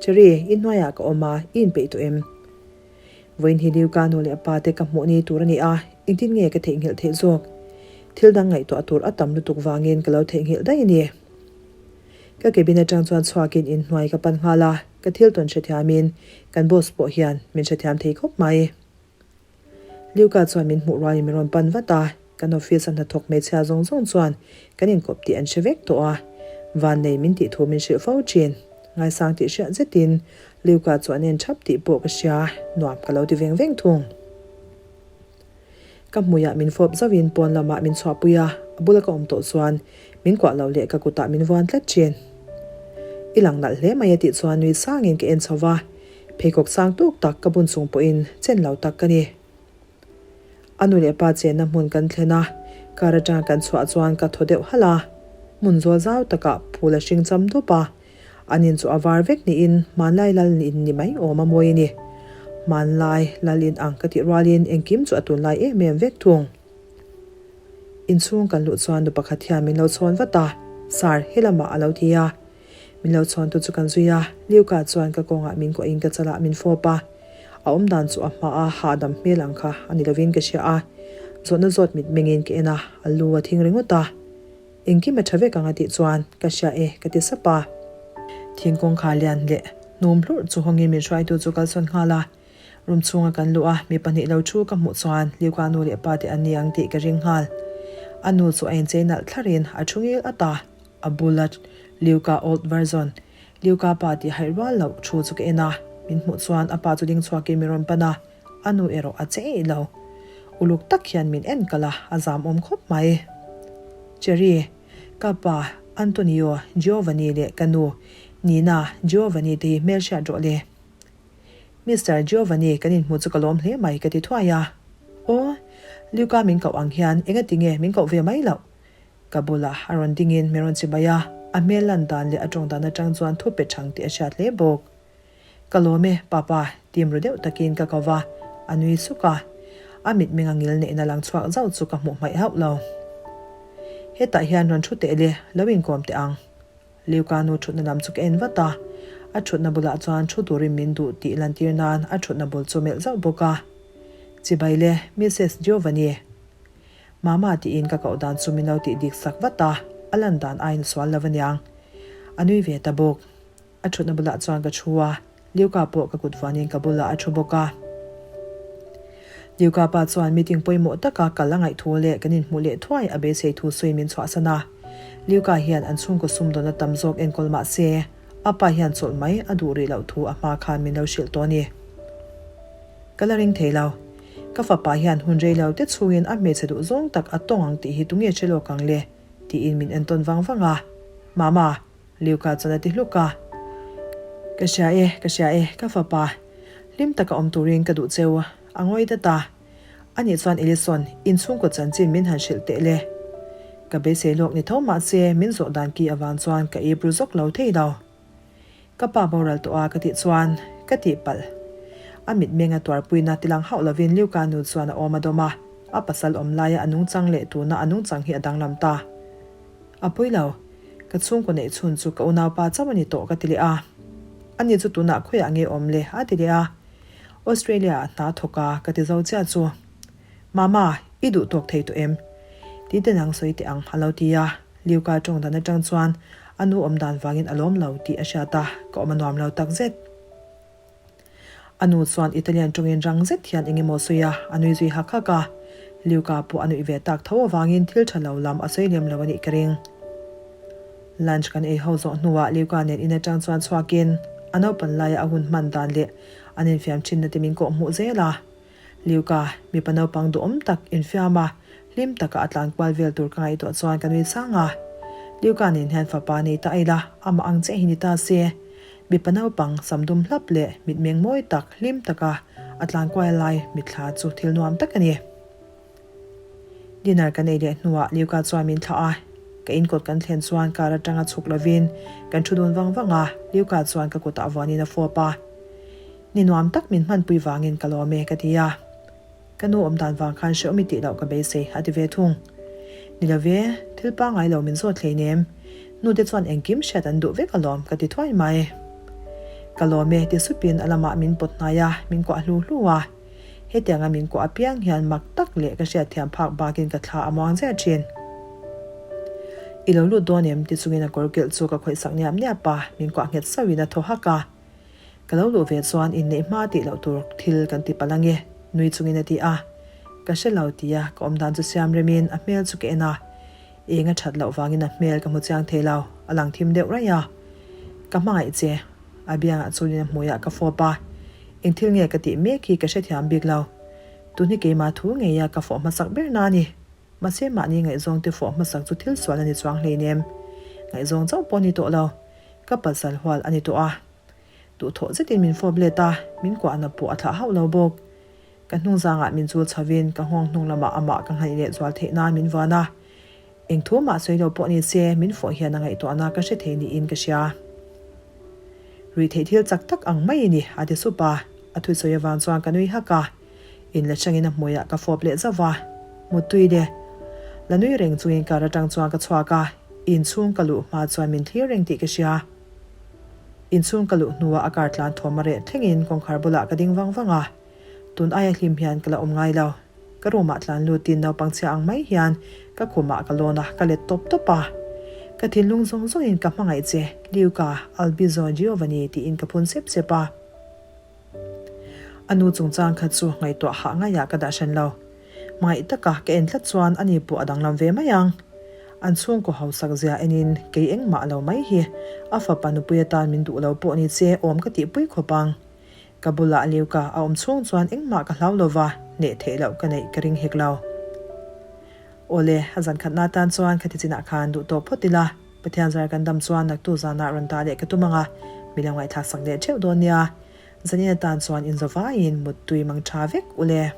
Cherry, i hnuaiah ka awm a, i inpeih tawh em? Vawiin hi Liu ka nu leh pa te ka hmuh ni tur a ni a, engtin nge ka theihnghilh theih zawk? Thil dang ngaihtuah tur a tam lutuk vangin ka lo theihnghilh daih a ni. Ka cabin atang chuan chhuakin inhnuai ka pan nghal a, ka thil tawn hrethiamin kan boss pawh hian min hrethiam thei khawp mai. Luca chuan min hmuh rualin min rawn pan vat a, kan office a hnathawk hmeichhia zawng zawng chuan kan inkawp tih an hre vek tawh a, vannei min tih thu min hrilh fo thin. Ngaisang tih hriat zetin Luca chu an en thap tih pawh ka hria, nuam ka lo ti veng veng thung. Ka hmuiah min fawp zauhin pawn lamah min chhuahpui a, a bula ka awm tawh chuan min kuah lo leh ka kutah min vuan tlat thin. I lang nalh hle mai a tih chuan nui sangin ka en chho va, pheikhawk sang tuk tak ka bun chung pawhin chen lo tak ka ni. A nu leh pa chenna hmun kan thlen a, car atanga kan chhuah chuan ka thaw deuh halh a, hmun zawl zau takah phul a hring cham dup a, An in chu a var vek niin hmanlai lal in ni mai awm a mawi a ni. Hmanlai lal in ang ka tih rualin engkim chu a tunlai em em vek thung. Inchhung kan luh chuan nu pakhat hian min lo chhawn vat a, Sir, helamah a lo ti a. Min lo chhawntu chu kan zui a, Liuka chuan ka kawngah min kuahin ka chalah min fawp a. A awmdan chu a hmaa hahdam hmel ang kha a ni lovin ka hria a, zawhna zawt mitmengin ka en a, a lu a thing ringawt a. Engkim a tha vek ang a tih chuan ka hria e ka ti sap a. Thing kawngkhar lian leh hnum hlurh chu hawngin min hruaitu chu kalsawn nghal a. Room chhunga kan luh a, mi pahnih lo thu ka hmuh chuan Liuka nu leh pa te an ni ang tih ka ring nghal. A nu chu a inchei nalh thlarin a thu ngil at a, a bula Liuka old version, Liuka pa tih haih rual loh thu chu ka en a, min hmuh chuan a pa chu ding chhuakin min rawn pan a. A nu erawh a che eih lo. Uluk tak hian min en kalh a, a zam awm khawp mai. Cherry, ka pa Antonio Giovanni leh ka nu Nina Giovanni te hi hmelhriat rawh le. Mister Giovanni kan inhmu chu ka lawm hle mai ka ti thuai a. Aw, Luca min koh ang hian engati nge min koh ve mai loh? Ka bulah a rawn dingin min rawn chibai a, a hmel lan dan leh a tawng dan atang chuan thu pe chang tih a hriat hle bawk. Ka lawm e, Papa, tim ru deuh takin ka ko va, a nui suk a. A mitmeng a ngil neihna lang chhuak zauh chu ka hmuh hmaih hauh lo. Hetah hian rawn thu teh le, lo inkawm teh ang. Liuka nu thutna lam chu ka en vat a, a thutna bulah chuan thu turin min duh tih lantir nan a thutna bul chu melh zauh bawk a. Chibai le, Missus Giovanni. Mama tiin ka koh dan chu min lo tih dik sak vat a, a lan dan aiin sual lo aniang. A nui ve ta bawk. A thutna bulah chuan ka thu a, Liuka pawh ka kut vuanin ka bulah a thu bawk a. Liuka pa chuan meeting pawimawh taka kal a ngaih thu leh kan inhmuh leh thuai a beisei thu sawi min chhuahsan a. Liuka hian an chhungkaw sumdawnna tam zawk enkawl mah se, a pa hian chawlh mai a duh rih loh thu a hma khan min lo hrilh tawh a ni. Ka la ring thei lo. Ka fapa hian hun rei lo te chhungin a hmeichhe duh zawng tak a tawng ang tih hi tunge hre lawk ang le? tiin min entawn vang vang a. Mama. Liuka chuan a ti hluk a. Ka hria e, ka hria e, ka fapa. Hlim taka awm turin ka duh cheu a ngawi dat a. Anih chuan Elison, inchhungkaw chanchin min han hrilh teh le. Ka beisei lawk ni tho mahse min zawh dan ki avang chuan ka ip ru zawk lo thei lo. Ka pa boral tawh a ka tih chuan ka tihpalh. A mitmeng a tuarpuina tilang hauh lovin Liuka nu chuan a awm a dawm a, a pasal awm laia a nungchang leh tuna a nungchang hi a danglam ta. A pawi lo. Ka chhungkaw neih chhun chu ka unaupa chauh a ni tawh ka ti leh a. Ani chu tunah khawiah nge awm le a ti leh a. Australia ah hna thawk a ka ti zo chiah chu. Mama, i duh tawk thei tawh em? Ti te nang sawi teh ang a lo ti a. Liuka tawng dan atang chuan a nu awm dan vangin a lawm lo tih a hriat a, ka awm a nuam lo tak zet. A nu chuan Italian tawngin rang zet hian eng emaw sawi a, a nui zui hak hak a. Liuka pawh a nuih ve tak tho avangin thil tha lo lam a sawi lem lo a nih ka ring. Lunch kan ei ho zawh hnuah Liuka nen in atang chuan chhuakin a naupan laia a hun hman dan leh an infiam thinna te min kawh hmuh zel a. Liuka, mipa naupang duhawm tak infiam a, hlim taka a tlan kual vel tur ka ngaihtuah chuan ka nui sang a. Liuka nen hian fapa nei ta ila, amah ang chiah hi ni ta se. Mipa naupang sam dum hlap leh mitmeng mawi tak hlim taka a tlan kual lai mitthla chu thil nuam tak a ni. Dinner kan ei leh hnuah Liuka chuan min thlah a, ka inkawt kan thlen chuan car atanga chhuk lovin kan thu dun vang vang a, Liuka chuan ka kutah vuanin a fawp a. Ni nuam tak min hmanpui vangin ka lawm e ka ti a. Ka nu awm dan vang khan hrehawm i tih loh ka beisei a ti ve thung. Ni lo ve, thil pangngai lo min zawt hlei nem. Nu te chuan engkim hriat an duh vek alawm ka ti thuai mai. Ka lawm e ti supin a lamah min pawt hnai a, min kuah hlu hlu a. Hetianga min kuah apiang hian mak tak leh ka hriatthiam phak bakin ka thla a muang ziah thin. I lo lut dawn em? ti chungin a kawr kilh chu ka khawih sak niap niap a, min kuah nghet sauhin a thaw hak a. Ka lo luh ve chuan inneih hma tih loh tur thil kan ti palh ange, nui chungin a ti a. Ka hre lo tia ka awm dan chu siam remin a hmel chu ka en a. Eng a that loh vangin a hmel ka hmu chiang thei lo, a lang thim deuh raih a. Ka hmangaih che, a biangah chunin a hmuiah ka fawp a. Eng thil nge ka tih mek hi ka hrethiam bik lo. Tun hi keimah thu ngeia ka fawh hmasak ber na a ni. Mahse mahni ngaihzawng te fawh hmasak chu thil sual a ni chuang hleinem. Ngaihzawng chauh pawh a ni tawh lo. Ka pasal hual a ni tawh a. Duhthawh zetin min fawp let a, min kuahna pawh a thlah hauh lo bawk. Ka hnungzangah min chul chhovin ka nghawng hnung lamah amah ka nghaih leh zual theih nan min vuan a. Eng thu mah sawi lo pawh ni se min fawh hian a ngaihtuahna ka hre thei niin ka hria. Ruihtheih thil chak tak ang mai i ni, a ti sup a. A thusawi avang chuan ka nui hak a. In la hrangin a hmuiah ka fawp leh zauh va, Muttui le. La nui reng chungin car atang chuan ka chhuak a, inchhung ka luh hma chuan min thlir reng tih ka hria. Inchhung ka luh hnuah a car tlan thawm a reh thlengin kawngkhar bulah ka ding vang vang a, tun aia hlim hian ka la awm ngai lo. Ka room ah tlan lutin naupang chhia ang mai hian ka khumah ka lawn a, ka let tawp tawp a. Ka thinlung zawng zawngin ka hmangaih che, Liuka, Albizo Giovanni tiin ka phun sep sep a. A nu chungchang kha chu ngaihtuah hah ngaiah ka dah hran lo. Hmangaih taka ka en tlat chuan ani pawh a danglam ve mai ang. An chhungkaw hausak zia enin kei engmah lo mai hi a fapa nupui atan min duh lo pawh ni che awm ka tihpui khawp ang. Ka bulah Liuka a awm chhung chuan engmah ka hlau lo va, hneh theih loh ka neih ka ring hek lo. Awle, a zan khatna atan chuan khati chinah khan duh tawk phawt ila, Pathian zar kan dam chuan naktu zanah rawn dah leh ka tum ang a, mi lo ngaihthlak sak leh theuh dawn nia. Zanin atan chuan inzawvaiin muttui mang tha vek ule.